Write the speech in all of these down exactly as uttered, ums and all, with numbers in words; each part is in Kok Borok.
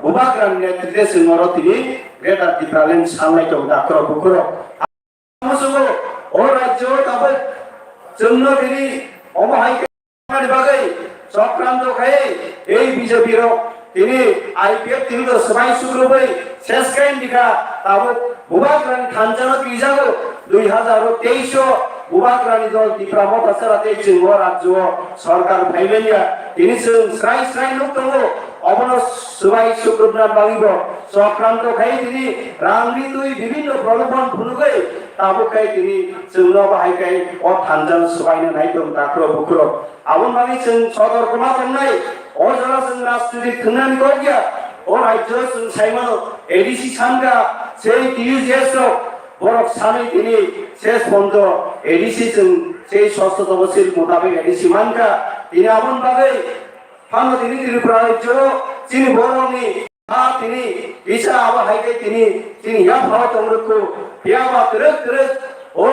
Bubagrani netrite chwng oro tini Greater Tipraland sanlai tongo da khorok bukhorok. Musugo o rajyo tabuk chwngno tini omo hai khe bagwi chokranto khai ei B J P rok tini I P F T rok swbai sukrubwi ses khe indikha tabuk Bubagrani thanjano twijago dui hazar teis o Bubagrani dol Tipra Motha chwra tei chwng o rajyo o sorkar phaimanya tini chwng srai srai nuk tongo obono swbai sukrubna bagwi bo chokranto khai tini rang ri twi bibhinno proloban phunugwi tabuk khai tini chwngno bahai khai o thanjano swbaina nai tong takhro bukhro. Aboni bagwi chwng sotor kwma tongnai, o jora chwng rajnitik thwngnani kok ya. O rajyo chwng saimano A D C sanka, sei T U J S rok, borok sanwi tini ses ponto A D C chwng sei sosto tobosil mutabik A D C manka. Tini aboni bagwi phano tini Tripura rajyo chini borokni ha tini kisa abo hai khe tini chini yaphao tong rwkhu. Phiya ba twrwk twrwk o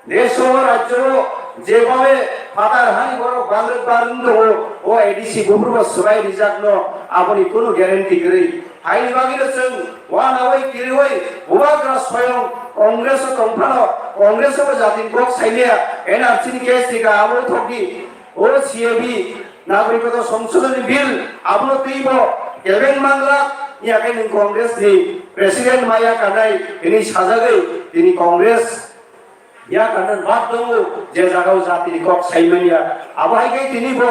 Desh o rajyo o jebabe phatar hani borok bangrwk barwng tongo, o A D C buphurbo swbai rijakno aboni kunu guarantee kwrwi. Haini bagwino chwng uanaui kiriui Bubagra soyong Congress o tongphano Congress o bo jatini kok saimaya N R C ni case ni ka abo thokdi o C A B Nagrikota Songshodhoni Bill abono twibo kebeng mangla yakai nwng Congress ni President maya kanai hini sajagwi tini Congress Ya kanan bad tongo, je jagao jatini kok saimanya. Abo hai khe tini bo,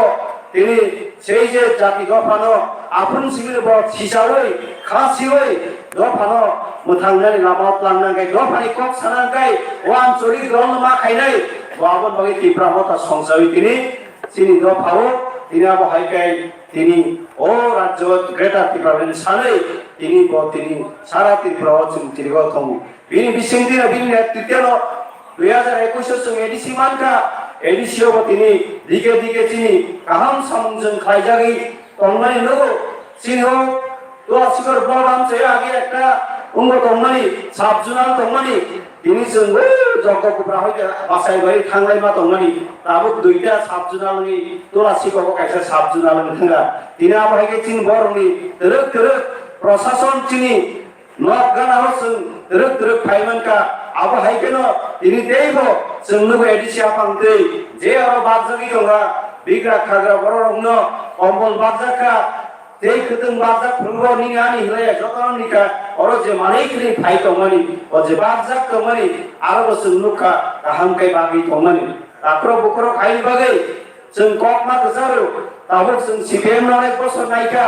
tini sei je jati dophano aphung simi bo sisaui, khasiui dophano mwthangnani lama tlangnang khe dophani kok sanang khe o ancholik dolno ma khainai. Bo aboni bagwi Tipra Motha songchaui tini chini dophao tini abo hai khe tini o rajyo Greater Tipraland sanwi tini bo tini sara Tripura o chwng tirigo tongo. Bini bisingtwi no bini netrite no dui hazar ekush o chwng A D C mankha, A D C o bo tini dike dike chini kaham samung chwng khlaijagwi tongmani nugo. Chini o Tulashikhor block amchai agi ekta wngbo tongmani, sub zonal tongmani, tini chwng o Jogdo Kupra hoite Bachai bai thanglai ma tongmani, tabuk duita sub zonal wngwi Tulashikhor bo kaisa sub zonal wng thangkha. Tini abo hai khe chini borokni twrwk twrwk prosason chini Nok gana o chwng twrwk twrwk phai mankha, abo hai kheno tini teibo chwng nugo A D C aphang twi je oro bakjagwi tongkha, bigra khagra bororokno kombol bakjak kha, tei kwtwng bakjak phunukgo nini ani hinlaiya jotono nikha, oro je manwi kwrwi phai tongmani, o je bakjak tongmani, aro bo chwng nukha kaham khe bagwi tongmani. Takhurok bukhurok haini bagwi Chwng kokma kwcharo, tabuk chwng C P M no onek bosor naikha,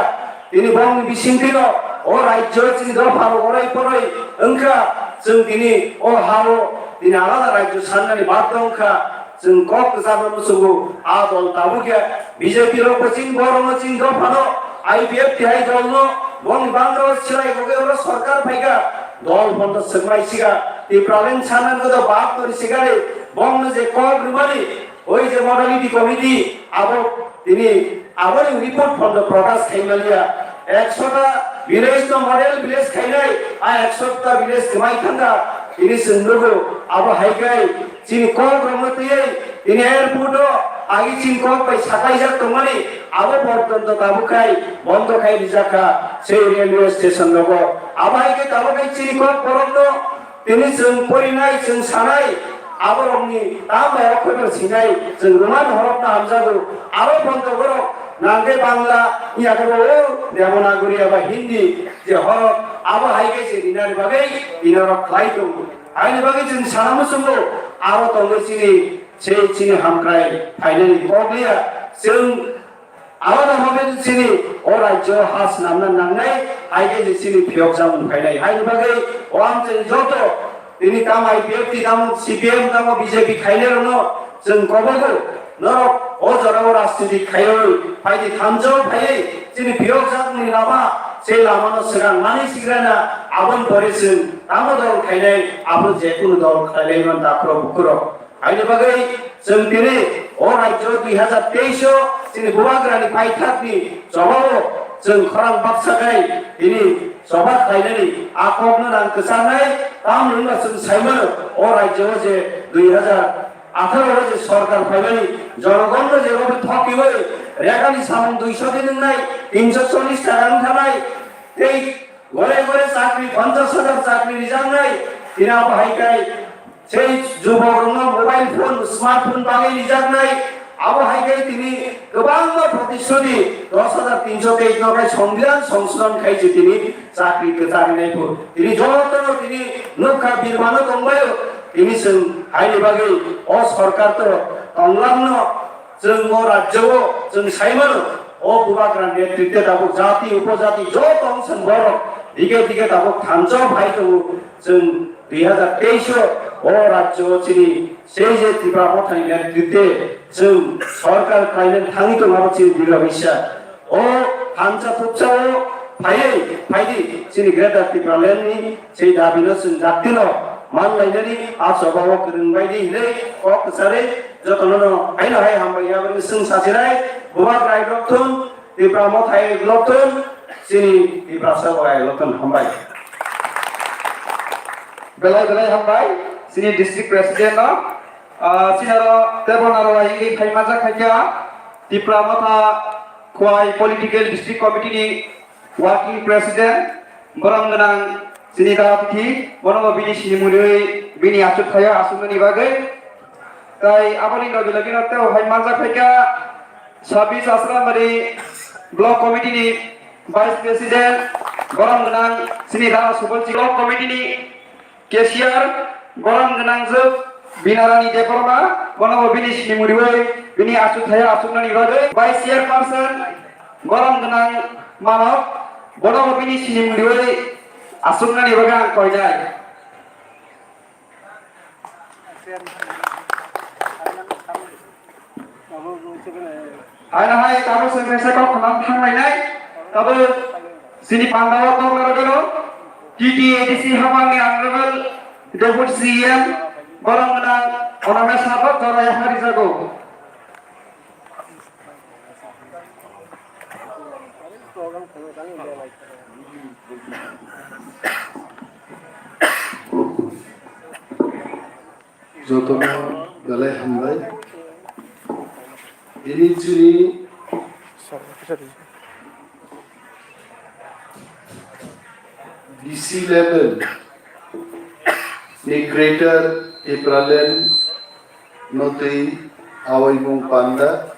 tini bongni bisingtwi no o rajyo chini dopha rok orai poroi wngkha, chwng tini o ha o tini alada rajyo sannani badhyo wngkha, chwng kok kwcharno muchungo a dol tabuk ya, B J P rok bo chini borok no chini dopha no I P F T hai dol no bongni bangro silai kogwi oro sorkar phaikha, dol bondo swkmai siga, Tipraland sannan kodo bap tori sigari, bongno je kok rwmani, Oi je modality committee abo tini aboni report phondo prakash khaimaliya. Ekshota village no model village khainai, a ekshota village kwmai thangkha. Tini chwng nugo abo hai khai chini kok rokno twiwi tini airport o agi chini kok bai sakaijak tongmani abo porjonto tabuk khai bondo khai rijak kha sei railway station rogo. Abo hai khe tabuk khai chini kok borokno Tini chwng porinai, chwng sanai, aborokni tamo okhorno sinai, chwng rwmani horokno hamjago. Aro photo borok nangkhe Bangla, yakebo o Devanagari eba Hindi je horok, abo hai khe se rinani bagwi inorok khlai tongo. Haini bagwi chwng sana muchungo, aro tongo chini, se chini hamkrai phainani kokliya. Chwng Alada bhabe chini o rajyo ha swnamna nangnai, hai khe je chini phiyok jamung phainai. Haini bagwi o amchai joto tini tamo I P F T tamo C P M tamo B J P khainai rokno chwng kobogo norok o jorao rajniti khaiwi phaidi thamjao phaiwi chini phiyok jamungni lama se lamano swkang mani sigrana aboni pore chwng tamo dol khainai abo jekunu dol khainai man dakhro bukhurok. Haini bagwi chwng tini o rajyo dui hazar teis o chini bubagrani paithakni chobao chwng khorang baksa khai tini choba khlainani a kokno nang kwcharnai. Tamni wngkha chwng saimano o rajyo o je dui hazar atharo o je sorkar phaimani jonogonno je robi thokiwi rekani samung duiso din wngnai, tinso chollish taka wngkhanai, Tei gore gore chakri, ponchash hajar chakri rijaknai, tini abo hai khe sei jubok rokno mobile phone, smartphone bagwi rijaknai, abo hai khe tini kwbangma protisthuti dos hajar tinsho teis no khai songbidan songsodhon khai se tini chakri kwchari nai phu. Tini jotono tini nukha birmano tongbaio, tini chwng haini bagwi o sorkar to tonglamno. Chwng o rajyo o chwng sai mano, o Bubagra netritwe tabuk jati, upojati joto wngsa borok dige dige tabuk thansa phai tongo. Chwng dui hazar teis o o rajyo o chini sei je Tipra Mothani netritwe chwng sorkar khlaina thangwi tongo, abo chini dilo bisa. O thansa thuksa o phaiwi phaidi chini Greater Tipraland ni Sei dabi no chwng dakti no man lainani a choba o kwrwng bai di hinwi kok kwcharwi jotono no haino hai hambai ya bai chwng sachirai Bubagra hai lokthun, Tipra Mothai lokthun, chini Tiprasa bo hai lokthun hambai. Belai belai hambai chini district president no, ah, chini aro tebo naro hai wngwi phai manjak hai kha Tipra Motha Khwai Political District Committee ni Working President, borom gwnang chini dara tithi, bono bo bini sinimung riwi bini achuk thaio asuknani bagwi. Tai aboni logi logi no tei hai manjak phaikha Sabis Asrambari Block Committee ni Vice President, borom gwnang chini dara Subol Block Committee ni Cashier, borom gwnangjwk Binarani Debbarma, bono bo bini sinimung riwi bini achukthaya asuknani bagwi. Vice Chairperson, borom gwnang Manok, bono bo bini sinimung riwi asuknani bagwi ang koinai. Haino hai tabuk chwng kaisa kok khna thanglainai. Tabuk chini pandao kok narwkgwno T T A D C hamani Honorable Deputy C E M borom gwnang Onomesa bo jora yapharijago. Jotono belai hambai. Ini chini D C level ni Greater Tipraland no tei awaimung panda.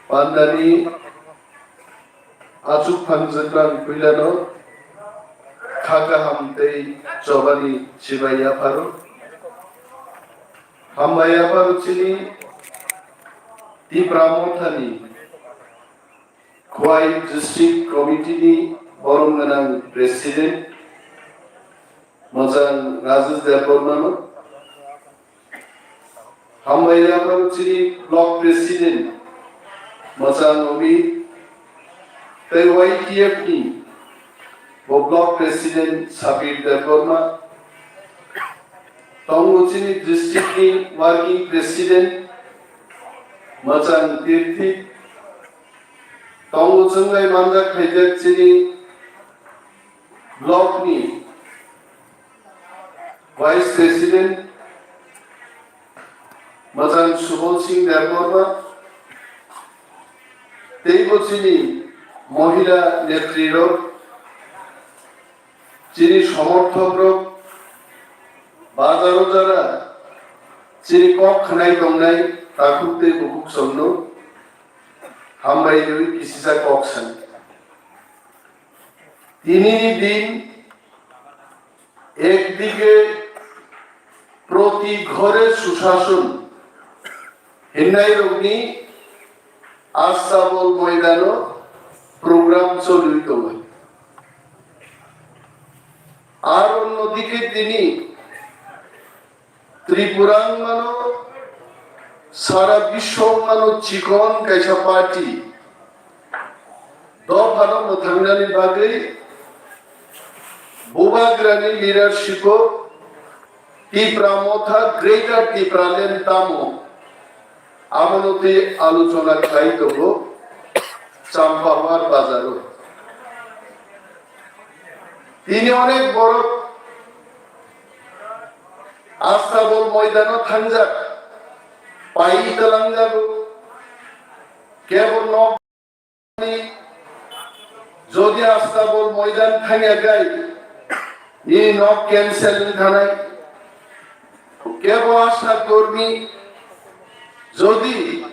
Pandani achuk phangjwklang puilano kha kaham tei chobani chibai yapharo. Hambai yapharo chini Tipra Mothani Khwai District Committee ni borom gwnang President Mwchang Rajesh Debbarmano. Hambai yapharo chini Block President Mwchang Omit tei Y T F ni bo Block President Sabir Debbarma. Tongo chini district ni Working President Mwchang Tirthi. Tongo chwnglai manjak khaijak chini Block ni Vice President Mwchang Subol Singh Debbarma, teibo chini Mohila Netri rok, chini somorthok rok, bazaro jara chini kok khwnai tongnai takhuk tei bukhuk songno hambai rwi kisisa kok sani. Tinini din ekdike proti ghore sushason hinnairokni Astabol moidano program choliwi tongo. Ar onnodike tini Tripura wngmano sara biswo wngmano chikon kaisa party. Dophano mwthangnani bagwi Bubagrani leadership-o Tipra Motha Greater Tipraland tamo abono twi alochona khlai tongo Champahar bazaro. Tini onek borok Astabol moidano thangjak, pai twlangjago, kebo nok ni Jodi Astabol moidan thangya gai, nini nok cancel wng thanai. Kebo Asha Kormi, jodi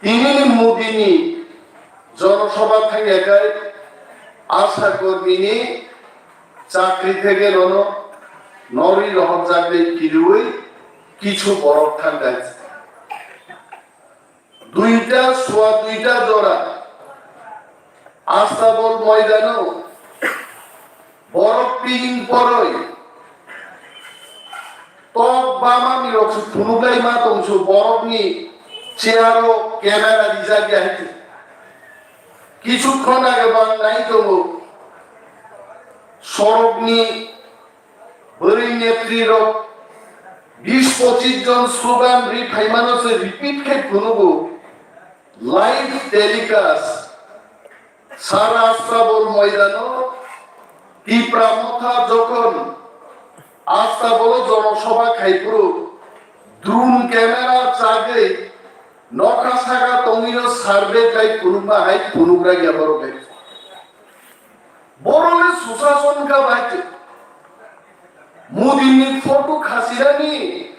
tinini Modi ni Jonosabha thangya gai, Asha Kormi ni chakri theke nono nori rohorjak bai kiriwi kichu borok thangkha. Duita, sua duita jora Astabol moidano borok ping poroi tok bamani rok se phunuklai ma tongsu, borok ni chair o camera rijak ya hiti. Kichu khon age bang nai tongo, sorok ni bwrwi netri rok bis pochis jon slogan ri phaimano se repeat khe phunugo. Live telecast sara Astabol moidano Tipra Motha jokhon Astabolo Jonosabha khaiphuru drone camera chagwi nokha saka tongwino survey khai phunukma hai phunugra ya borok hai. Borok le susason kha bai. Modi ni photo khasirani,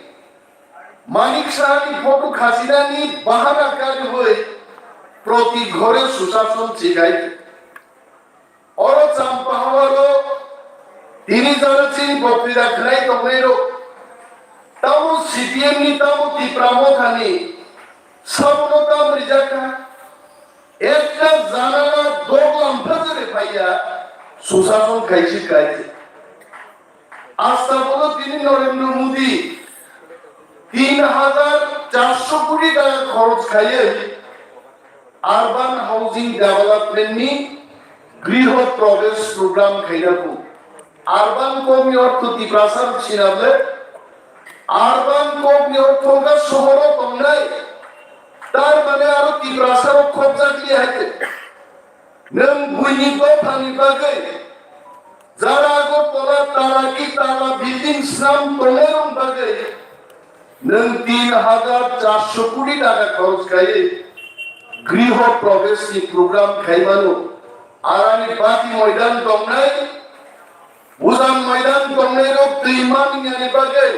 Manik Saha ni photo khasirani bahana kariwi proti ghore susason chigai. Oro Champahawaro tini jara chini boktwita khlai tongnai rok. Tamo C P M ni, tamo Tipra Motha ni, sabono tam rijak kha. Ekta janala doglam phajare phaiya, susason khaisi khaisi. Astabolo tini Narendra Modi tin hajar charso koti taka khoroch khaiwi urban housing development ni Griho Pravesh program khaina bu. Urban kokni ortho Tiprasa sinable, urban kokni ortho ga sohoro tongnai, tar mane aro Tiprasa rok khobjak li haite. Nwng buini dophani bagwi jara Agartala tala ki tala building snam tongnai rok bagwi nwng tin hajar charso koti taka khoroch khaiwi Griho Pravesh ni program khaimano. Arani bati moidan tongnai, Bujan moidan tongnai rok twi manwini bagwi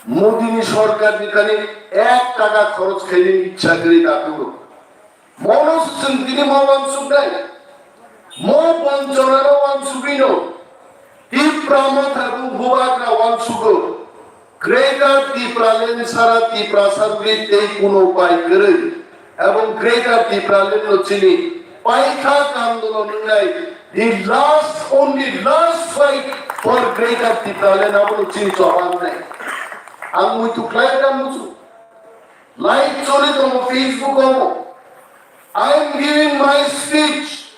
Modi ni sorkar ni thani ek taka khoroch khaini ichha kwrwi naphuru. Mono chwng tini ma wansuknai, mo bonchonano wansugwino Tipra Motha rok bubagra wansugo. Greater Tipraland sara Tiprasa rwgwi tei kuno pai kwrwi, ebong Greater Tipraland no chini paikha kandolo nwngnai, the last, only last fight for Greater Tipraland, abono chini chobang nai. Ang muitu khlai da muchu. Live choli tongo Facebook o. I am giving my speech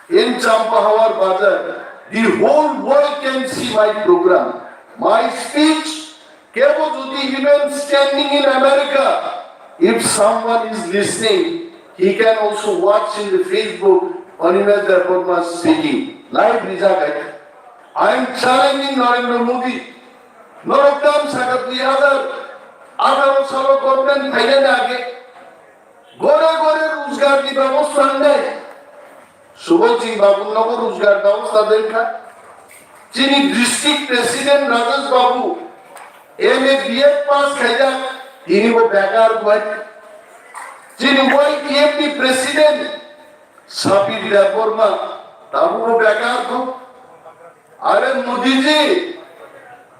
in Champahawar Bazar. The whole world can see my program. My speech, kebo jodi even standing in America, if someone is listening, he can also watch in the Facebook, Animesh Debbarma speaking. Live rijak hai. I am challenging Narendra Modi. Norok tam saka dui hajar atharo salo government phainani age gore gore rojgar ni bebosta wngnai. Subol Singh Babu nogo rojgar bebosta denkha. Chini district president Rajesh Babu M A B Ed pass khaijak, tini bo bekar buai. Chini Y T F ni president Sabir Debbarma, tabuk bo bekar kho. Are Modi ji,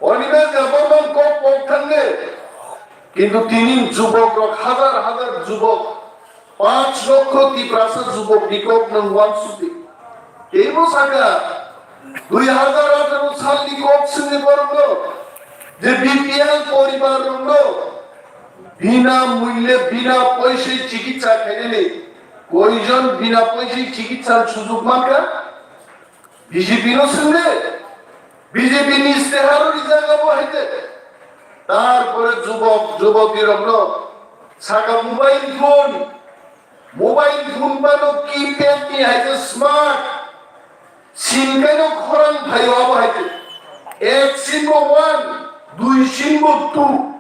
Animesh Debbarma kok pok thangde. Kintu tini jubok rok, hajar hajar jubok, panch lokho Tiprasa jubok ni kok nwng wansukdi. Teibo saka, dui hajar atharo salni kok swngni borokno, je B P L poribar rokno, bina mulye, bina poisai chikitsa khainani, koijon bina poisai chikitsa sujug mankha? B J P no swngde, B J P ni istiharo rijak abo haide. Tarpore jubok, jubok dirokno saka mobile phone, mobile phone bano keypad ni haide smart, sim kaino khorang phaio abo haide. Ek sim bo one, dui sim bo two.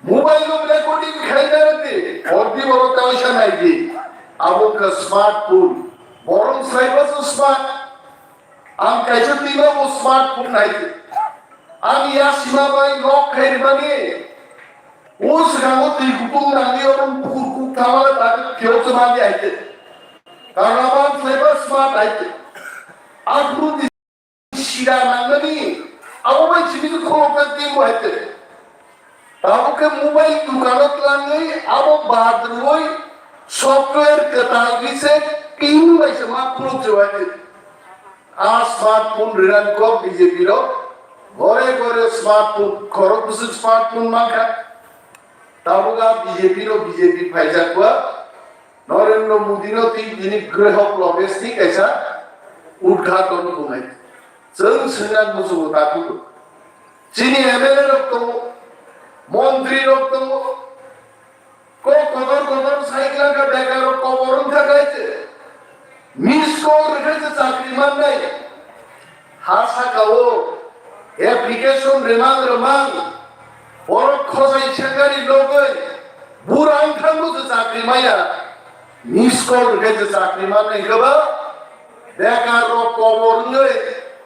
Mobile o recording khaina rwdi, hordi oro taisa naidi, abo wngkha smartphone. Borok swlaibaso smart. Ang kaisa twima bo smartphone hai. Ang ya sima bai lock khai rimani. O swkango twi kutung nangwi oro bukur kuk thamala tak phiyok se mani hai. Karna ban swlaiba smart hai. Aphuru sida nangnani, abo bai simi khoroknai twi bo hai te. Tabuk khe mobile dukano twlangwi abo bad rwui software kwtal reset pin bai se ma phuluk se hai te. A smartphone riran kok B J P rok gore gore smartphone khorok bwswk smartphone mankha. Tabuk a B J P rok B J P phaijak ba Narendra Modi no twi tini Grihok Provesh ni kaisa udghaton khunai. Chwng swngnang muchungo takhuk. Chini M L A rok tongo, montri rok tongo. Kok kotor kotor cycle ka bekar rok kobor wngkha kaiche. Miss call rwkhe se chakri mannai. Ha saka o application remang remang. Borok khosai sengari logoi. Burang thango se chakri maya. Miss call rwkhe se chakri mannai khe ba. Bekar rok kobor wngwi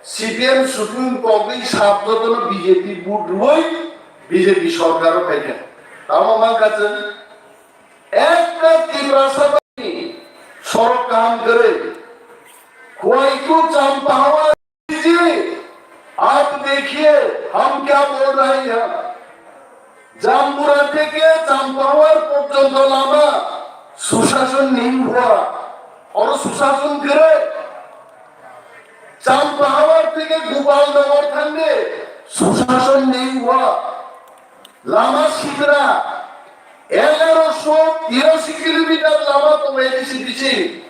C P M supreme kok ni sap jotono B J P vote rwui B J P sorkar o phaikha. Tamo mankha chwng ekta Tiprasa sorok kaham kwrwi. Khwai ku Champawa ji, aap dekhiye, hum kya bol rahe hain. Jambura theke Champawar porjonto lama sushason nahi hua. Oro sushason kwrwi. Champawar theke Gopalnagar thangde sushason nahi hua. Lama sitra, egaroso tirashi kilometer lama tongo A D C bising.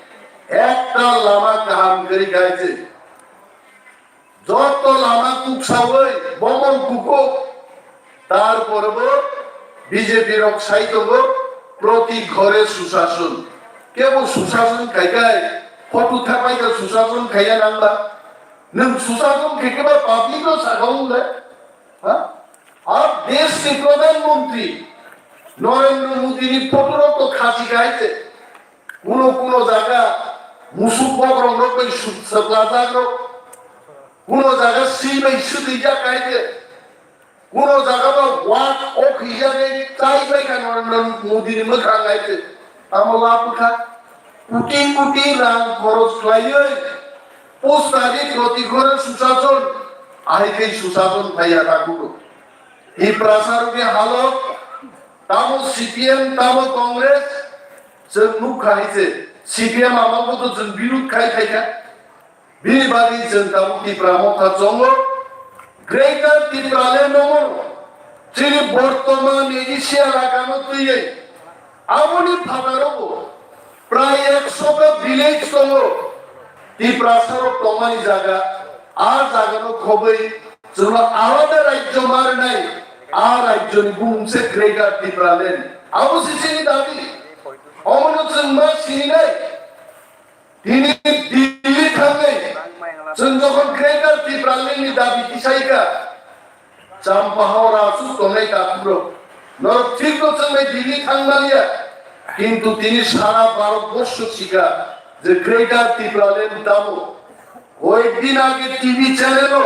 Ekta lama kaham kwrwi kaiche. Joto lama kuksawi bomon kukuk. Tarpore bo B J P rok sai tongo proti ghore sushason. Kebo sushason khai khai photo thapai kha sushason khaiya nangba. Nwng sushason khai khe ba public no sakha wng le? Ha? Ar desh ni Pradhan Mantri Narendra Modi ni photo rok to khasi khai se. Kuno kuno jaga musuk bokrok rok bai su-, swplajak rok. Kuno jaga si bai swtwijak khai se. Kuno jaga ba wak ok hijak khai chai bai kha Narendra Modi ni mwkhang khai se. Tamo lapkha. Kuti kuti rang khoros khlaiwi poster ni proti ghore sushason, ahai khe sushason phaiya ta kudo. Tiprasa rokni halok, tamo C P M, tamo Congress, chwng nukha hai se, C P M amang bo to chwng birud khai khai kha. Bini bagwi chwng tabuk Tipra Motha chongo, Greater Tipraland no mano, chini bortoman A D C elaka no twiwi, aboni phataro bo prai ekso ta village tongo, Tiprasa rok tongmani jaga, a jaga no khobwi chwngno alada rajyo ma rwnai, a rajyo ni bumung se Greater Tipraland, abo se chini dabi, omono chwng ma sinai. Tini Delhi thangwi chwng jokhon Greater Tipraland ni dabi tisai kha, Champahao aswk tongnai takhuk rok, norok thik no chwngnai Delhi thang manya, kintu tini sara Bharat borsho sikha je Greater Tipraland tamo. Koyek din age T V channel o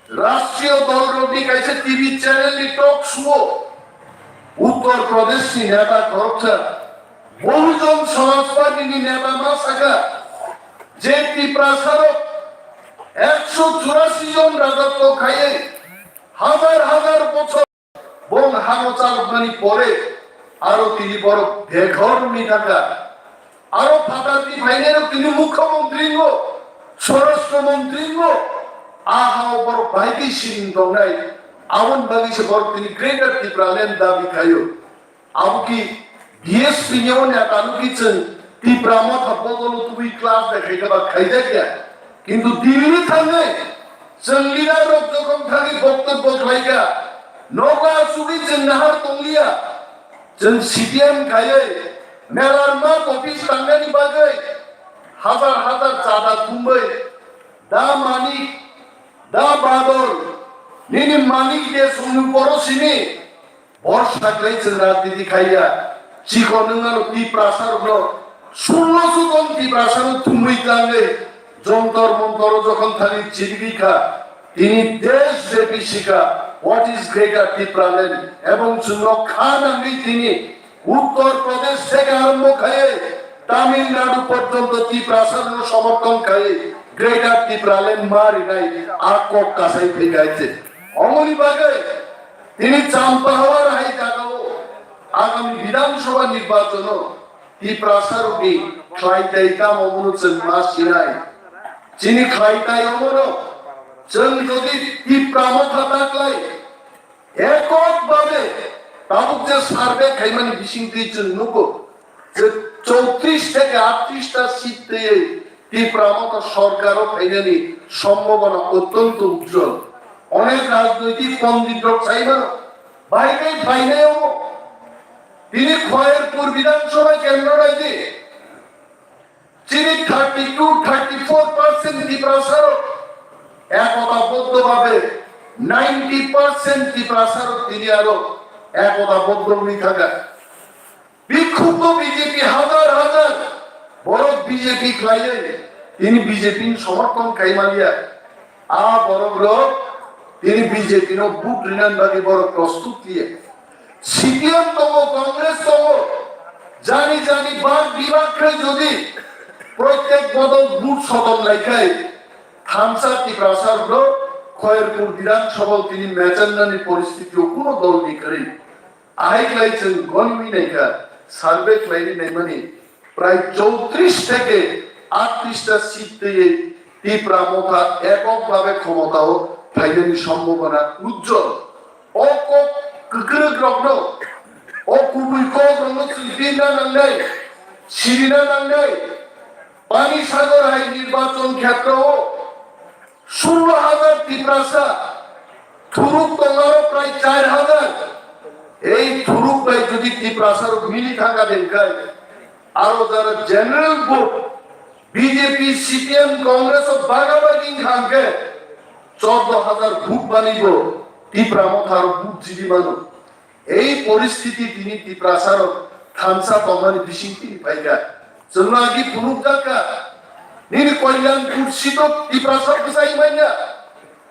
Rashtriyo dol rokni kaisa T V channel ni talk show o Uttar Pradesh ni neta khoroksa Bahujan Samaj Party ni neta ma saka je Tiprasa rok ekso churasi jon rajatwo khaiwi hazar hazar bochor bong hano chalokmani pore aro tini borok beghor wngwi thangkha. Aro phatarni phainairok tini mukhyamantri wngo, swarashtra mantri wngo, a hao borok bahai khe siring tongnai, aboni bagwi se borok tini Greater Tipraland dabi khaio. Abo ki B S P ni o neta no ki chwng Tipra Motha bodol o tubui class de khaikha ba khaijakya. Kintu Delhi thangwi chwng leader rok jokhon thangwi boktobbo khlaikha, nogo asugwi chwng nahar tongliya. Chwng C P M khaiwi Melarma office tangnani bagwi hazar hazar chada thumwi da Manik, da Badol, nini Manik de songni poro simi borsa kwlai chwng rajniti khaiya. Chikon wngmano Tiprasa rokno Sullo sukon Tiprasano thumwi tlangwi Jontor Montor jokhon thani chirigwi kha, tini desh jepi sikha, what is Greater Tipraland, ebong chwngno kha nangwi tini Uttor Pradesh theke arombo khaiwi Tamil Nadu porjonto Tiprasano somorthon khaiwi Greater Tipraland ma rinai a kok kasai phaikai se. Omoni bagwi tini Champahawar hai jagao agami Bidhan Sabha nirbachano Tiprasa rokni khlai tai tamo bono chwng ma sinai. Chini khlai tai omono chwng jodi Tipra Motha taklai ekok babe tabuk je survey khaimani bisingtwi chwng nugo je chowtris theke aatris ta seat twiwi Tipra Motha sorkaro phainani sombhabona ottonto ujjol. Onek rajnoitik pondit rok sai mano, bai bai phainai omo. Tini Khairpur Bidhan Sabha kendro naidi. Chini thirty two, thirty four percent Tiprasa rok ekota boddo babe ninety percent Tiprasa rok tini aro ekota boddo wngwi thangkha. Bikhupto B J P hajar hajar borok B J P khlaiwi tini B J P ni somorthon khaimaliya. A borok rok tini B J P no vote rinani bagwi borok prostut liya. C P M tongo, Congress tongo, jani jani bag bibag khe jodi protek bodol vote sotom laikhai thansa Tiprasa rok Khairpur Bidhan Sabha tini mechanani poristiti o kuno dol ni kwrwi. Ahai khlai chwng gonwi naikha, survey khlaiwi naimani prai chowtris theke aatris ta seat twiwi Tipra Motha ekok babe khomotao phainani sombhabona ujjol. O kok kwkrwk rokno, o kubui kok rokno chwng birna nangnai, sirina nangnai. Pani Sagar hai nirbachon khetrao sullo hajar Tiprasa, thuruk tongo aro prai char hajar. Ei thuruk bai jodi Tiprasa rok mili thangkha de hwnkhe, aro jara general vote B J P, C P M, Congress o baga bagi wngkha hwnkhe, chordo hajar vote banibo Tipra Motha rok vote jidi mano. Ei poristiti tini Tiprasa rok thansa tongmani bising tini phaikha. Chwngno agi phunukjakha, nini Kalyanpur seat o Tiprasa bwsai manya.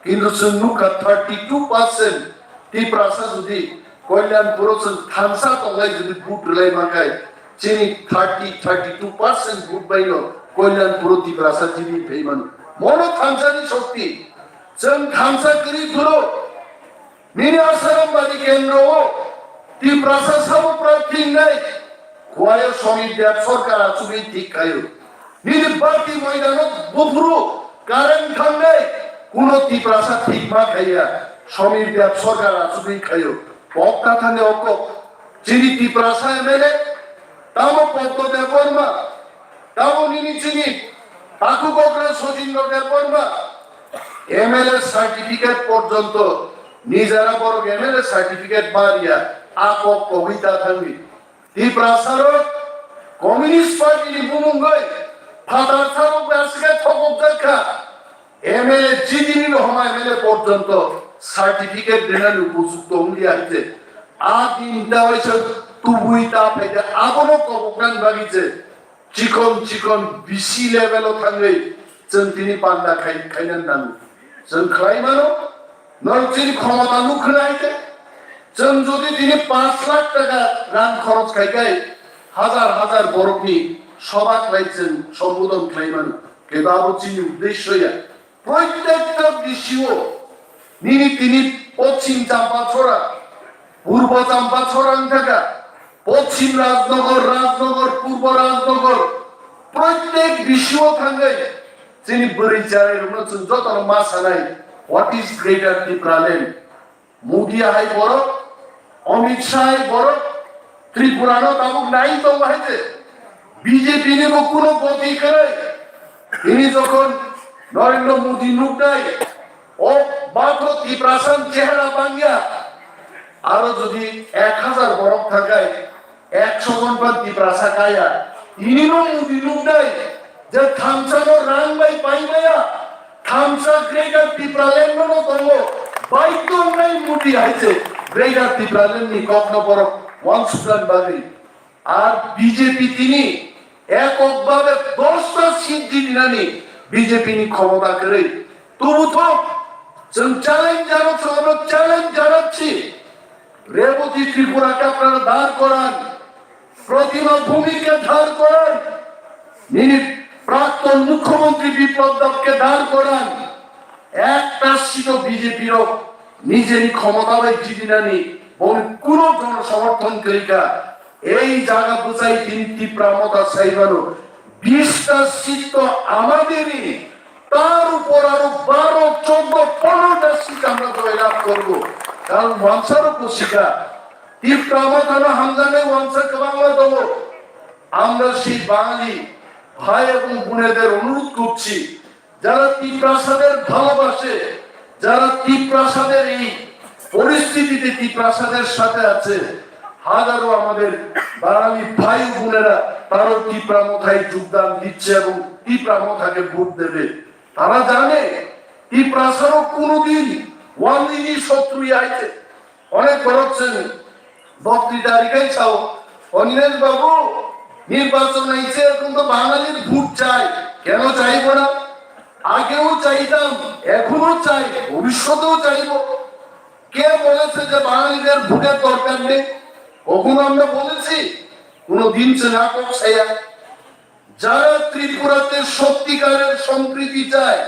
Kintu chwng nukha thirty two percent Tiprasa jodi Kalyanpur o chwng thansa tonglai jodi vote rwlai mankhai, chini thirty, thirty two percent vote baino Kalyanpur o Tiprasa jidi phai mano. Mono thansani shokti. Chwng thansa kwrwi phuru Nini Asarambari kendro o Tiprasa sabo prai thingnai, Khowai o Somir Deb sorkar achugwi thik khaio. Nini Bati moidano buphuru current thangnai, kuno Tiprasa thik ma khaiya, Somir Deb sorkar achugwi khaio. Pokta thani okok, chini Tiprasa M L A, tamo Poddo Debbarma, tamo nini chini Taku Bokra Sojindro Debbarma, M L A certificate porjonto nijara borok M L A certificate ma riya, a kok kogwi ta thangwi. Tiprasa rok Communist Party ni bumung bai phatar sarok bai aswk thokok jak kha. M L A jidini no homa M L A porjonto certificate rinani upojukto wngya hwnkhe a din ta waisa tubui ta phaikha abono koboknani bagwi je chikon chikon B C level o thangwi chwng tini panda khai, khaina nango. Chwng khlai mano, norok chini khomota nuk khna hai khe, chwng jodi tini panch lakh taka rang khoroch khai khai hazar hazar borokni soba khlai chwng sombodon khlai mano. Kintu abo chini uddesho ya. Protekta B C o nini tini Pochim Champachora, Purbo Champachora wng thaka, Pochim Rajnogor, Rajnogor, Purbo Rajnogor, protek B C o thangwi chini bwrwi chwrairokno chwng jotono ma sanai, what is Greater Tipraland? Modi hai borok, Amit Shah hai borok, Tripura no tabuk nai tongo hai je, B J P ni bo kuno goti kwrwi. Tini jokhon Narendra Modi nuknai, o batho Tiprasa ni chehara bangya, aro jodi ek hazar borok thangkai, ekso jon phan Tiprasa kaya. Tini no Modi nuknai, je thamsa no rang bai pai maya, thamsa Greater Tipraland no no tongo, bai tongnai Modi hai je Greater Tipraland ni kok no borok wansukna bagwi. Ar B J P tini এককভাবে দশটা সিট জিতিনানি বিজেপি নি ক্ষমতা করে। তবু তো, challenge জানাচ্ছি, আমরা চ্যালেঞ্জ জানাচ্ছি, রেবতী ত্রিপুরাকে আপনারা দাঁড় করান, প্রতিমা ভৌমিককে দাঁড় করান, যিনি প্রাক্তন মুখ্যমন্ত্রী বিপ্লব দেবকে দাঁড় করান। একটা সিটও বিজেপির নিজেরই ক্ষমতা জিতিনানি বলে কোনো জনসমর্থন করিকা এই জায়গা বুঝাই তিনি ত্রিপুরা মতা সাইবানো বিশটা সিট তো আমাদেরই, তার উপর আরো বারো, চোদ্দ, পনেরোটা সিট আমরা জয়লাভ করব। কারণ মনসারও কুশিকা ত্রিপুরা মতানো হামজানে ওয়ানসা কবাংলা দল। আমরা সেই বাঙালি ভাই এবং বোনেদের অনুরোধ করছি, যারা তিপ্রাসাদের ভালোবাসে, যারা তিপ্রাসাদের এই পরিস্থিতিতে তিপ্রাসাদের সাথে আছে, হাজারো আমাদের বাঙালি ভাই বোনেরা তারাও তিপ্রা মথায় যোগদান দিচ্ছে এবং তিপ্রা মথাকে ভোট দেবে। তারা জানে তিপ্রাসারও কোনোদিন ওয়ানদিনই শত্রু আইছে। অনেক বড় শ্রেণী বক্তৃতা রিকাই চাও, অনিমেষ বাবু, নির্বাচন আইছে, এখন তো বাঙালির ভোট চাই, কেন চাইব না? আগেও চাইতাম, এখনো চাই, ভবিষ্যতেও চাইব। কে বলেছে যে বাঙালিদের ভোটের দরকার নেই? কখনো আমরা বলেছি? কোনো দিন সে না কম সাইয়া। যারা ত্রিপুরাতে সত্যিকারের সম্প্রীতি চায়,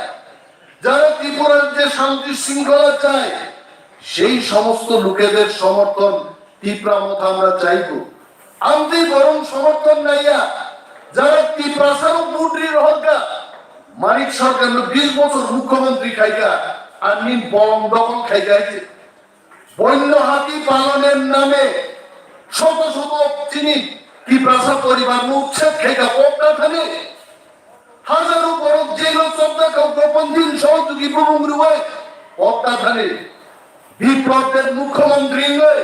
যারা ত্রিপুরার যে শান্তি শৃঙ্খলা চায়, সেই সমস্ত লোকেদের সমর্থন তিপ্রা মথা আমরা চাইব। আনতে বরং সমর্থন নাইয়া যারা তিপ্রাসারও বুটরি রহকা, মানিক সরকার বিশ বছর মুখ্যমন্ত্রী খাইকা, আর নিন বম দখল খাইকা আইছে। বন্য হাতি পালনের নামে শত শত চিনি তিপ্রাসা পরিবার উচ্ছেদ খাইকা পকটা থানে। হাজারো বড় জেল চোদ্দ গোপন দিন সহযোগী বুবুং রুয়াই পকটা থানে। বিপ্লবের মুখ্যমন্ত্রী নয়,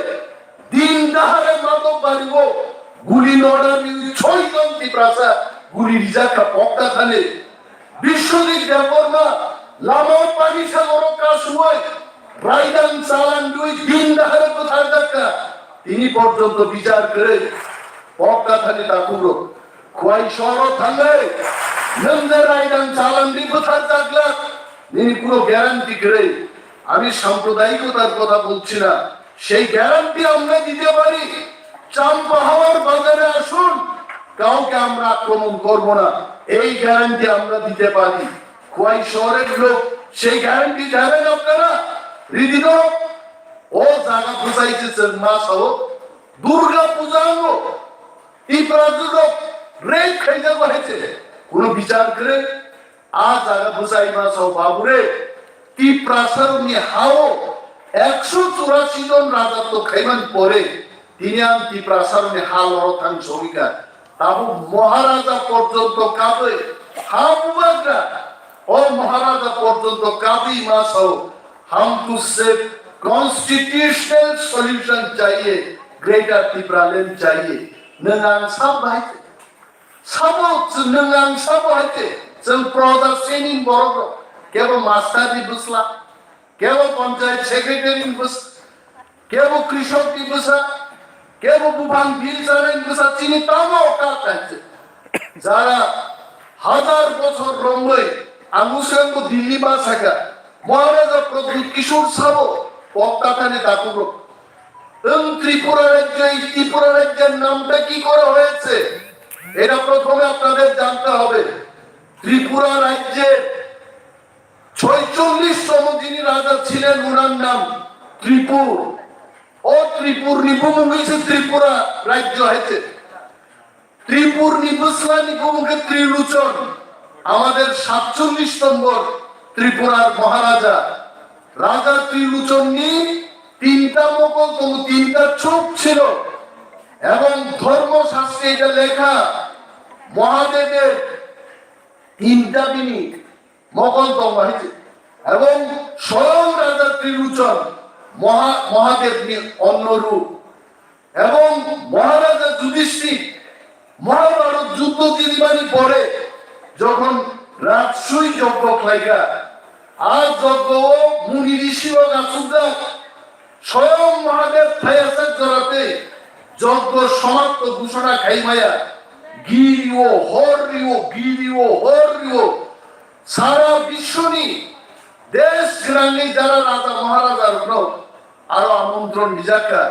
দিন দাহারে মাদক বাড়িব, গুলি নড়ানি ছয়জন তিপ্রাসা গুলি রিজাকা পকটা থানে। বিশ্বজিৎ দেববর্মা লামাও পানি সাগরো কাসুয়াই রায়দান চালান দুই দিন দাহারে কোথায় দেখা তিনি পর্যন্ত বিচার করে পকটা থানে তাকুরো খুয়াই শহর থাঙ্গাই নন্দে রায়দান চালান দি কোথায় থাকলা তিনি কোনো গ্যারান্টি করে। আমি সাম্প্রদায়িকতার কথা বলছি না, সেই গ্যারান্টি আমরা দিতে পারি। চাম্পাহাওয়ার বাজারে আসুন, কাউকে আমরা আক্রমণ করব না, এই গ্যারান্টি আমরা দিতে পারি। খোয়াই শহরের লোক সেই গ্যারান্টি দেবেন আপনারা? রিদিন ও জায়গা বুঝাইছে মা সহ দুর্গা পূজা আনো, ত্রিপুরা দুর্গা রেপ খাইতে হয়েছে, কোনো বিচার করে আজ আগে বুঝাই মাসো বাবুরে, তিপ্রাসারনি হাও একশো চুরাশি জন রাজা তো খাইমান পরে, তিনি আন তিপ্রাসারনি হাল অরথান সবিকা। তাবু মহারাজা পর্যন্ত কাবে, হা বুবাগ্রা, ও মহারাজা পর্যন্ত কাবি মাসো, হামকু সিফ কনস্টিটিউশনাল সলিউশন চাইয়ে, গ্রেটার তিপ্রাল্যান্ড চাইয়ে। নং আং সাব ভাই Sabo chwng nwng ang sabo hai khe chwng proja sening borok rok, kebo master ni bwsla, kebo panchayat secretary ni bwsla, kebo krishok ni bwsa, kebo buphang bil chanai ni bwsa, chini tamo kak hai khe. Jara hazar bochor romwi ang uswk bo Delhi ma sakha, Maharaja Pradyut Kishore sabo pokta thani takukrok. এবং ত্রিপুরা রাজ্য, এই ত্রিপুরা রাজ্যের নামটা কি করা হয়েছে, এটা প্রথমে আপনাদের জানতে হবে। ত্রিপুরা রাজ্যের ছয়চল্লিশতম যিনি রাজা ছিলেন, ওনার নাম ত্রিপুর। ও ত্রিপুর নিপুমুঙ্গিসে ত্রিপুরা রাজ্য হয়েছে। ত্রিপুর নিবুসলা নিপুমুখে ত্রিলোচন, আমাদের সাতচল্লিশ নম্বর ত্রিপুরার মহারাজা। রাজা ত্রিলোচন নি তিনটা মকল এবং তিনটা চোখ ছিল, এবং ধর্মশাস্ত্রে এটা লেখা, মহাদেবের তিনটা বিনি মকল দল হয়েছে, এবং স্বয়ং রাজা ত্রিলোচন মহা-, মহাদেব নি অন্য রূপ। এবং মহারাজা যুধিষ্ঠির মহাভারত যুদ্ধ জিনিবানি পরে যখন রাজসূয় যজ্ঞ খাইগা, আর যজ্ঞ ও মুনি ঋষি ও গাছুদা স্বয়ং মহাদেব থাইয়াসের জরাতে যজ্ঞ সমাপ্ত ঘোষণা খাইমায়া Giriwo, horriwo, giriwo, horriwo. Sara biswoni desh gwnangni jara raja maharaja rokno aro amontron rijakha.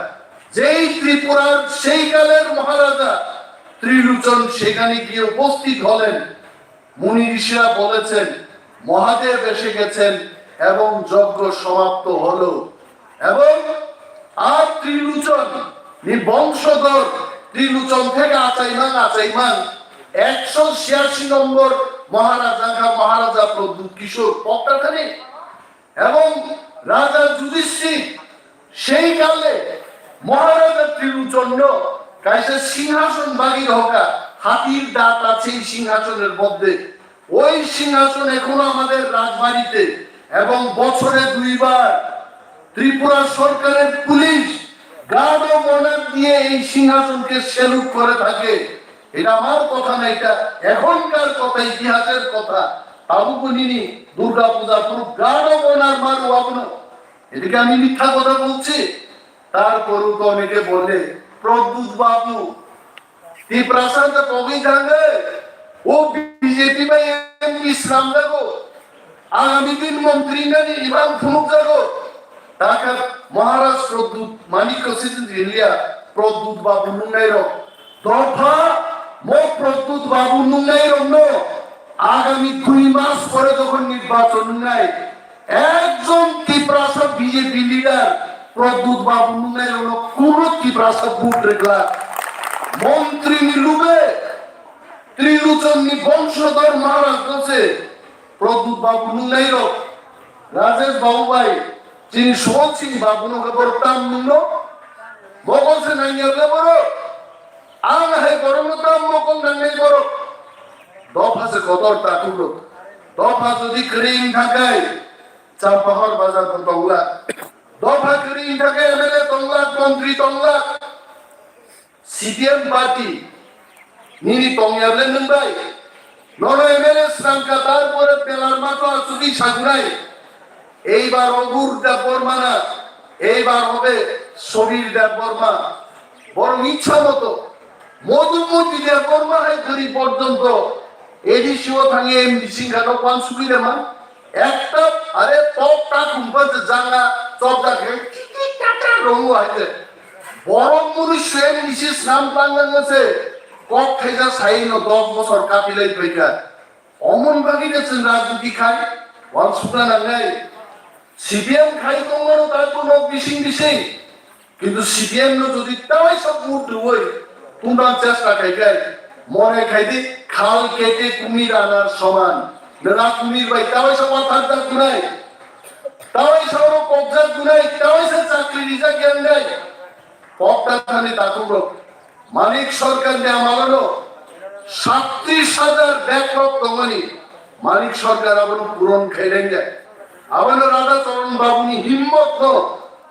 Jei Tripurar seikaler maharaja Triluchon sekhane giye uposthit holen. মুনি ঋষিরা বলেছেন, মহাদেব এসে গেছেন এবং যজ্ঞ সমাপ্ত হলো। এবং আর ত্রিলোচন ni বংশধর, ত্রিলোচন থেকে আচাইমান আচাইমান একশো ছিয়াশি নম্বর মহারাজা খা মহারাজা প্রদ্যুৎ কিশোর পক্তাখানি এবং রাজা যুধিষ্ঠির সেই কালে মহারাজা ত্রিলোচন kaisa সিংহাসন বাগি রহকা, হাতির দাঁত আছে এই সিংহাসনের মধ্যে। ওই সিংহাসন এখনো আমাদের রাজবাড়িতে এবং বছরে দুইবার ত্রিপুরা সরকারের পুলিশ গার্ড অফ অনার দিয়ে এই সিংহাসনকে স্যালুট করে থাকে। এটা আমার কথা না, এটা এখনকার কথা, ইতিহাসের কথা। Tabuk bo nini Durga Puja phurugo guard of honor maru abono. এটা কি আমি মিথ্যা কথা বলছি? তারপরেও তো অনেকে বলে, প্রদ্যুৎ বাবু, Tiprasa ta togwi thangwi, o B J P bai M P swnamjago, agami din montri nani imang phunukjago. Takha Maharaj Pradyut Manikya Sidin Rinlia, Pradyut Babu nungnai rok. Dopha, mo Pradyut Babu nungnai rok no agami dui mas pore jokhon nirbachon nungnai, ekjon Tiprasa B J P leader Pradyut Babu nungnai rok no kuno Tiprasa vote rikla. Montri ni luge Triluchon ni bongshador Maharaj no se Pradyut Babu nungnai rok, Rajesh Babu bai, chini Suwon Singh Babu no khe borok tam nungno, mokol se nangya le borok, ang hai borok no tam mokol nangnai borok, dopha se kotor takhuk rok, dopha jodi kwrwi wng thangkhai, Champahor bazar bo tongla, dopha kwrwi wng thangkhai M L A tongla, montri tongla, C P M party nini tongya le nwng bai? Nono M L A srangkha, tarpore belar mato asugwi sagunai. Eibar Obur Debbarma na, eibar hobe Sobir Debbarma. Borok ichha moto Modhumooti Debbarma hai gori porjonto A D C o thangwi M D C wngkha, nok wansugwi rema. Ekta are tok ta khumpa je janga chopjak khe titi tata rongo hai je. Borok munu swen nisi snam tanglang se kok thaisa sai no dos bosor kapilai phaikha. Omon bagwi de chwng rajniti khai wansukna nangnai. C P M khai tongmano taibo nok bising bising. Kintu C P M no jodi tawaisa vote rwui tungtang chesta khai khai, mone khai di khal kete kumir anar soman. Nera kumir bai tawaisa wathar jak gunai, tawaisa oro kok jak gunai, tawaisa chakri rijak ya wngnai. Pokta thani takhuk rok. Manik Sarkar ni amalo no satris hajar backlog tongmani, Manik Sarkar abono puron khairengya. Abono Radha Charan Babu ni himmot no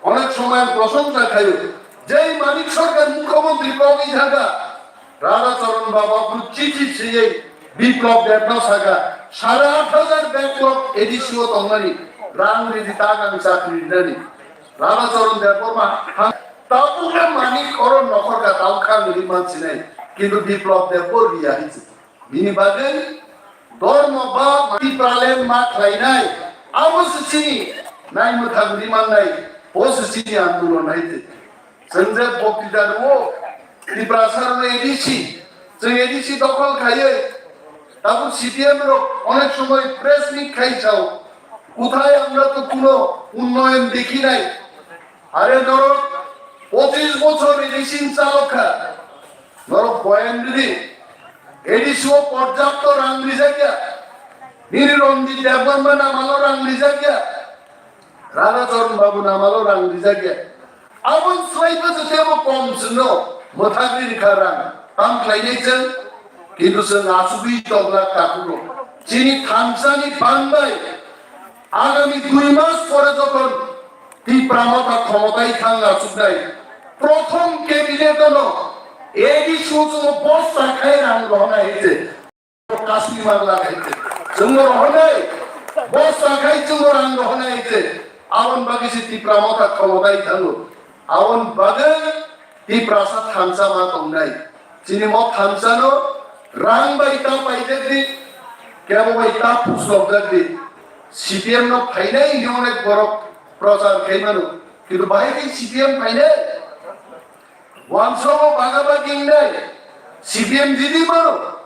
onek somoy prosongsa khayo. Jei Manik Sarkar mukhyamantri kogwi thangkha, Radha Charan Babu abono chithi siyei Biplab Deb no sakha, sare aat hajar backlog A D C o tongmani, rang ridi ta ang chakri rinani. Radha Charan Debbarma thang, tabukhe Manik oro nokhorka tabukhe ang ri mansinai, kintu Biplab Debbo riya hinsi. Bini bagwi dormo ba Tipraland ma khlainai, abo se chini naimwthang ri mannai, bo se chini andolon hai se. Chwng je boktita rwo, Tiprasa rwno A D C, chwng A D C dokhol khaiwi, tabuk C P M rok onek somoy press meet khai sao, কোথায় আমরা তো কোনো উন্নয়ন দেখি নাই। আরে ধরো পঁচিশ বছর A D C চালক খা, ধরো বয়ান দিদি, A D C o পর্যাপ্ত রাং রিজাকিয়া, নিরি রঞ্জিত দেববর্মা নামালো রাং রিজাকিয়া, Radhacharan Babu namalo rang rijak ya. Aboni swlaibo se tebo kom chwngno mwthagwi rikha rang. Tam khlainai chwng, kintu chwng achugwi tongla takhukno. Chini thansani bangbai agami dui mas pore jokhon Tipra Motha khomotai thang achuknai, prothom cabinet-o no A D C o chwngno bosta khai rang rohornai hai se. Kasni magla khaite. Chwngno rohornai, bosta khai chwngno rang rohornai khaite. Aboni bagwi se Tipra Motha khomotai thango. Aboni bagwi Tiprasa thansa ma tongnai. Chini mo thansano Rang bai ta paijak di, kebo bai ta puslokjak di. C P M no phainai hwnwi onek borok prochar khai mano. Kintu bahai khe C P M phainai? Wangsogo baga bagi wngnai C P M didi mano.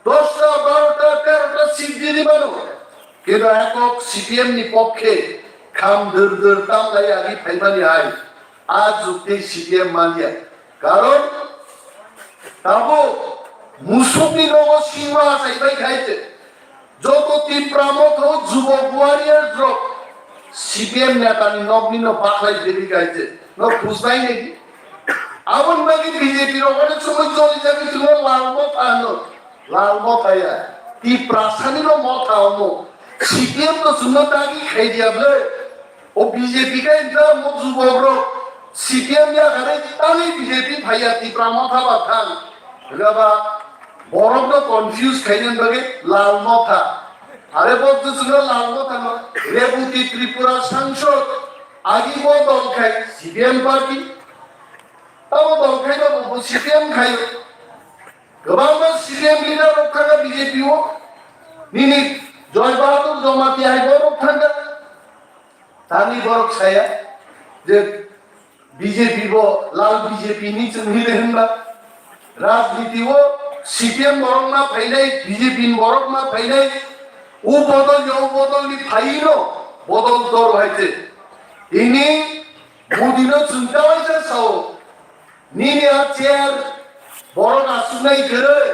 Dosta, barota, terota seat didi mano. Kintu ekok C P M ni pokkhe kham dur dur tamlai agi phaimani hai. A jukti C P M manya. Karon tabo musukni nogo singma achai bai khai je. Joto Tipra Motha o jubok warriors rok C P M neta ni nok ni no baklai debi khai je. No khujnai ni. Aboni bagwi B J P rok onek somoi joli jagwi chwngno Lal Motha hino. Lal Motha ya. Tiprasa ni no Motha omo. C P M no chwngno dagi khai diya ble. O B J P khe wngkha mo jubok rok C P M ya kare tani B J P phaiya Tipra Motha ba thang. Wngkha ba borok no confuse khaina bagwi Lal Motha. Are bo jwswkno Lal Motha no Rebhuti Tripura sangsod agi bo dol khai C P M party. Tamo dol khai no bo C P M khai. Kwbangma C P M leader rok thangkha B J P o. Nini Joy Bahadur Jamatia hai borok thangkha. Tani borok saya je B J P bo lal B J P ni chwng hile hinba. Rajniti o C P M borok ma phainai, B J P ni borok ma phainai. U bodol yo u bodol ni phaino bodol dor hai je. Ini Modi no chwng ta waisa sao. Nini a chair borok asuknai kwrwi.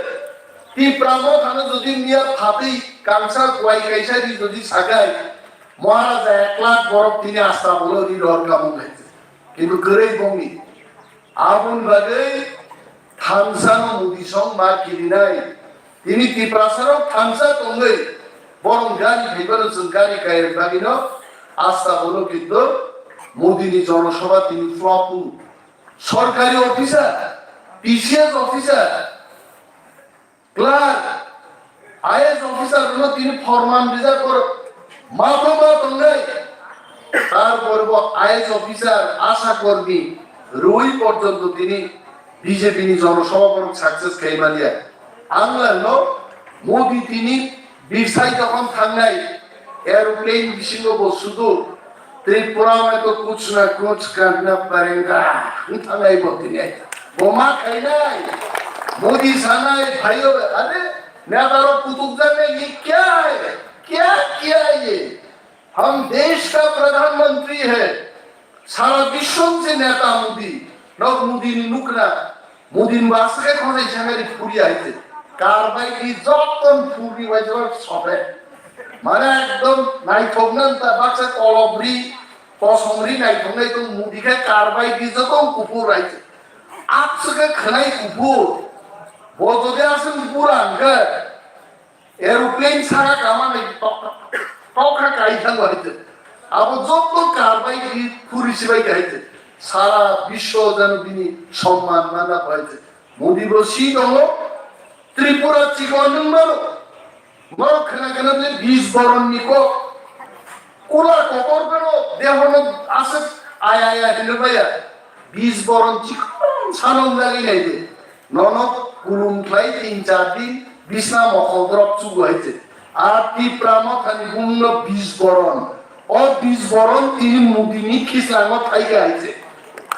Tipra Mothano jodi miya phatwi kangsa kuai kaisa di jodi sakai, Maharaja ek lakh borok tini asta bolo ri rohor kamung hai. Kintu kwrwi bongni. Aboni bagwi thansa no Modi song ma kirinai. Tini Tiprasa rok thansa tongwi borok gari phaibano chwng gari kaiwi bagwino asta bolo kintu Modi ni jonosabha tini flop. Sorkari officer, P C S officer, clerk, I A S officer rokno tini forman rijak kor matho ma tongnai. Tarpore bo I A S officer, asha kormi rwi porjonto tini B J P ni jonosabha borok success khai manya. Ang langno Modi tini Bisai jokhon thangnai aeroplane bisingo bo sudu Tripura mein to kuch na kuch karna padega wng thangnai bo tini. Bo ma khainai? Modi sanai, bhaiyo, are neta rok kutuk janai, ye kya hai? Kya kiya ye? Hum desh ka pradhan mantri hai. Sara biswni se neta Modi. Nok Modi ni nukna. Modi ni basa khe khonai sangari phuri hai se. Karbai ki joton phuri wai jor sobe. Mane ekdom naithok nan ta baksa kolobri, kosomri naithok nai tong Modi khe karbai ki joton kuphur hai se. Apsa khe khwnai kuphur. Bo jodi aswk kuphur ang khe. Aeroplane saka kama nai tok tok tok kha kai thango hai je. Abo joto karbai di phuri sibai kai je. Sara biswo jano bini somman mana bai je. Modi bo si tongo. Tripura chikon nung mano. Norok khna khna je bis boron ni ko. Kula kokor bero dehono aswk aya aya hinwi baya. Bis boron chikon sano wngwi nai de. Nono kulum khlai tin char din bisna mokol drop chugo hai se. A Tipra Mothani bumungno bis boron. O bis boron tini Modi ni khislango thaiga hai se.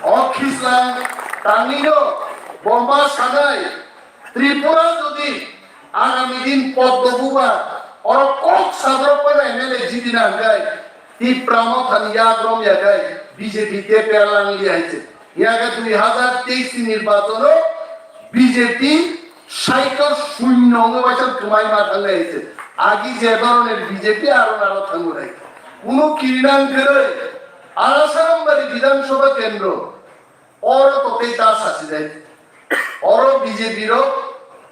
O khislang tangwino bomba sanai Tripura jodi agami din poddo buba oro kok sabrok pai M L A jidina hwnkhe Tipra Mothani yak rom ya khai B J P te perlang li hai se. Yaga dui hazar teis ni nirbachono B J P saitor shunyo wngwi waisa kwmai ma thanglai hai se. Agi je doroner B J P aro naro thanglai. Kunu kirinang kheroi Arasaram bari Bidhan Sabha kendro oro to tei ta sasi jai. Oro B J P rok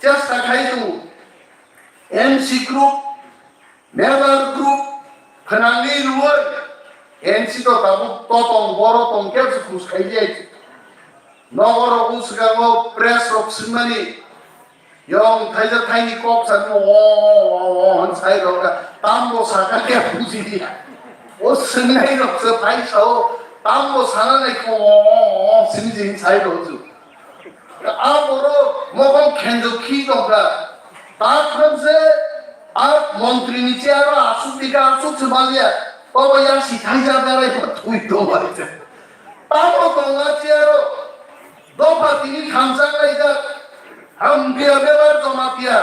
chesta khai tongo. M C group Member group khwnangwi rwui M C to tabuk to tong, boro tong khe se khus khai di ai. Nogo rogo swkango press rok swngmani, yong thaijak thaini kok sa o, o, o, o, hwn sai rok ka. Tambo saka khe buji di. O swngnai rok se phai sao, tambo sana nai ko, o, o, o, sini jin sai rok ju. A borok mokol khenjo khi tongkha. Ta khamse a montri ni chair o asuk tika asuk se balia. Obo ya si thaisa berai thui tongbai. Tamo tonga chair o. Dopha tini thamsa kaijak. Hampiya bebar joma piya.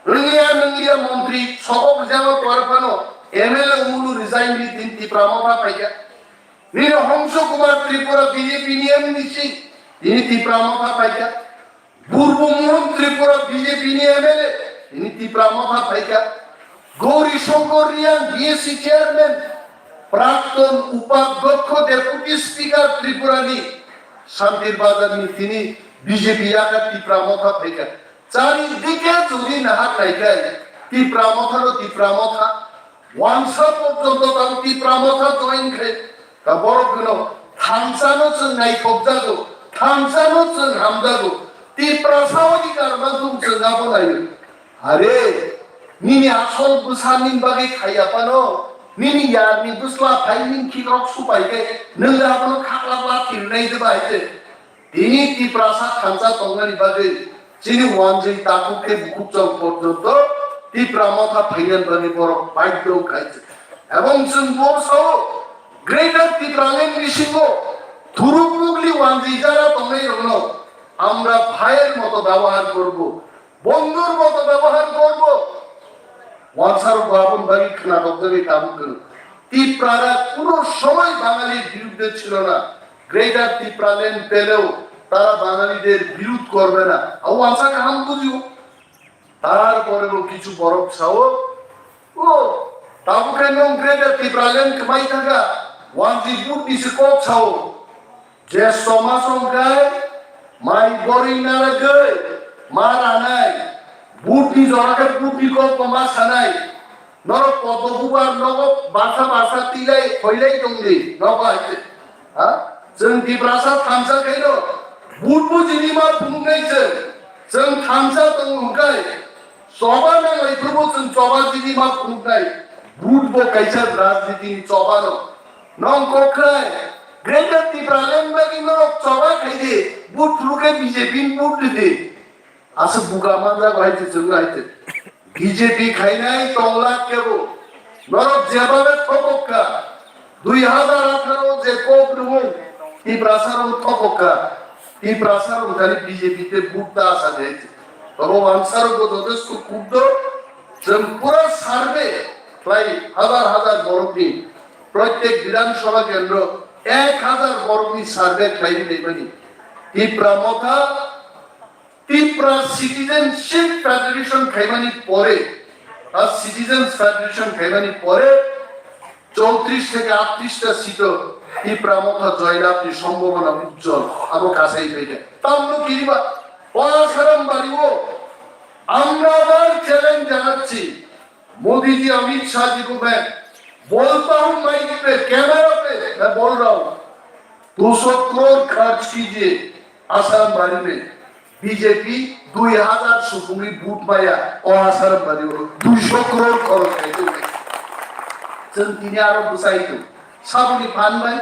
Rwngya nungya montri sokok jabo kor phano M L A ulu resign di tin Tipra motha paikha. Nini Hongso Kumar Tripura B J P ni M D C, tini Tipra motha paikha. Burbu Mohan Tripura B J P ni M L A, tini Tipra motha paikha. Gauri Shankar Reang B S C chairman, Prakton Upadhyaksh Deputy Speaker Tripura ni Santir Bazar ni tini B J P yaka Tipra motha paikha. Chari dike jodi nahar naikai, Tipra motha no Tipra motha. Wansa porjonto tang Tipra motha join khe, ta borok hino thansa no chwng naithok jago, thansa no chwng hamjago, Tiprasa odhikar manthung chwng abo naio. Are, nini asol bwsa nini bagwi khaiya phano, nini yarni bwsla phai nini khikrok supai khe, nwng abono khakla bla thirnai de bai de. Tini Tiprasa thansa tongnani bagwi chini wanjwi takhuk tei bukhuk chong porjonto Tipra motha phainani bagwi borok baidhyo wngkha. Ebong chwng bo sao Greater Tipraland bisingo thuruk mugli wanjwi jara tongnai rokno আমরা ভাইয়ের মতো ব্যবহার করব, বন্ধুর মতো ব্যবহার করব। Wansarok bo aboni bagwi khwnathok jagwi tabuk kwrwng. Tiprara kuno somoi Bangalir birudde chilo na. Greater Tipraland peleও তারা বাঙালিদের বিরোধ করবে না. Abo wansa kaham bujio. Tarpore bo kichu borok sao, o, tabuk khe nwng Greater Tipraland kwmai thangkha, wanjwi vote ni se kok sao. Je somasong khai mai borwi naragwi ma ranai, butni jora khe butni kok bo ma sanai. Norok poddo bubar nogo barsa barsa tilai khoilai tongdi nogo hai se. Ha? Chwng Tiprasa thansa khaino but bujini ma phunuknai chwng. Chwng thansa tongo hwnkhe choba nanglai phuru chwng choba jini ma phunuknai. But bo kaisa rajniti ni choba no. Nong kok khai, Greater Tipraland bagwi norok choba khaidi, but phuru khe B J P ni but ridi. Aswk buka manjak hai se chwng hai se. B J P khainai tong lak kebo. Norok jebabe thokok kha. Dui hazar atharo je kok rwmung Tiprasa rok thokok kha. Tiprasa rok thani B J P te but ta asa de. Tobo wansarok bo jotesto kuk do. Chwng pura survey khlai hazar hazar borokni, prottek Bidhan Sabha kendro ek hazar borokni survey khlai ri naimani. Tipra Motha, Tipra Citizenship Federation khaimani pore, a Citizens Federation khaimani pore, চৌত্রিশ থেকে আটত্রিশটা সিটও তিপ্রা মথা জয়লাভের সম্ভাবনা উজ্জ্বল। আরো কাছেই পেয়ে যায়। তার মধ্যে কিবা পড়াশোনার বাড়িও আমরা আবার চ্যালেঞ্জ জানাচ্ছি, मोदी जी, अमित शाह जी को मैं बोलता हूँ माइक पे, कैमरा पे मैं बोल रहा हूँ, दो सौ करोड़ खर्च कीजिए आसाराम बाड़ी में, बीजेपी দুই হাজার supungni but maya o Asaram bari o দুইশো crore khorok khai tong. Chwng tini aro bwsai tong. Saboni phan bai,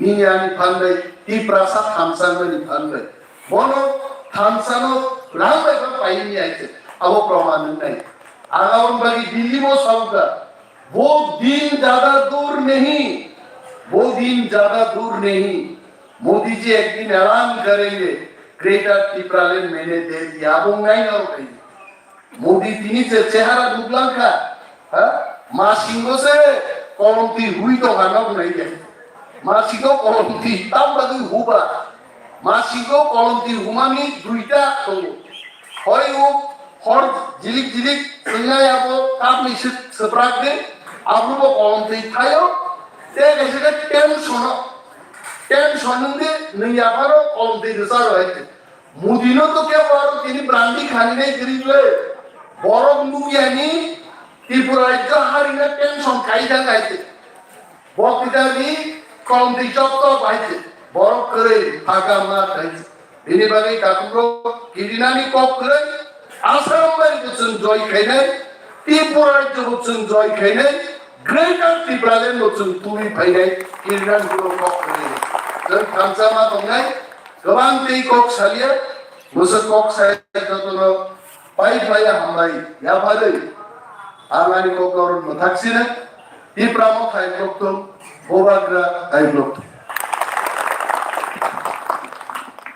nini ani phan bai, Tiprasa thansa mani phan bai. Bono thansa no rang bai phan pai ni ai se. Abo proman nai. Aga on bagi Delhi mo sauda. वो दिन ज्यादा दूर नहीं, वो दिन ज्यादा दूर नहीं। मोदी जी एक दिन ऐलान करेंगे, ग्रेटर टिप्रालैंड मैंने दे दिया। Abo nai no kai. Modi tini je chehara nuglangkha, ha? Masingo se kolomtwi hui tongha nok nai de. Masingo kolomtwi tam bagwi huba. Masingo kolomtwi humani duita tongo. Hoi o hor jilik jilik swngnai abo tamni sw-, swprak de, abo bo kolomtwi thaio, tei kaisa khe tension o, tension wng de, nwng yapharo kolomtwi rwcharo hai khe. Modi no to kebo aro tini brandi khani nai kwrwi le, borok nukya ni Tripura rajyo harina tension kai thang hai khe. Bo kwtal ni kolomtwi jokto bai se, borok kwrwi phaka ma khai se. Bini bagwi takhuk rok kirinani kok kwrwi, Assam bai bo chwng joi khainai, Tripura rajyo bo chwng joi khainai, Greater Tipraland bo chwng tubui phainai, kirinani borok kok kwrwi. Chwng thansa ma tongnai, kwbang tei kok salia, Bwswk kok sai jotono pai pai hambai yapharwi ang ani kok norok mwthak sino. Tipra mo khai blok tung, Bubagra khai blok tung.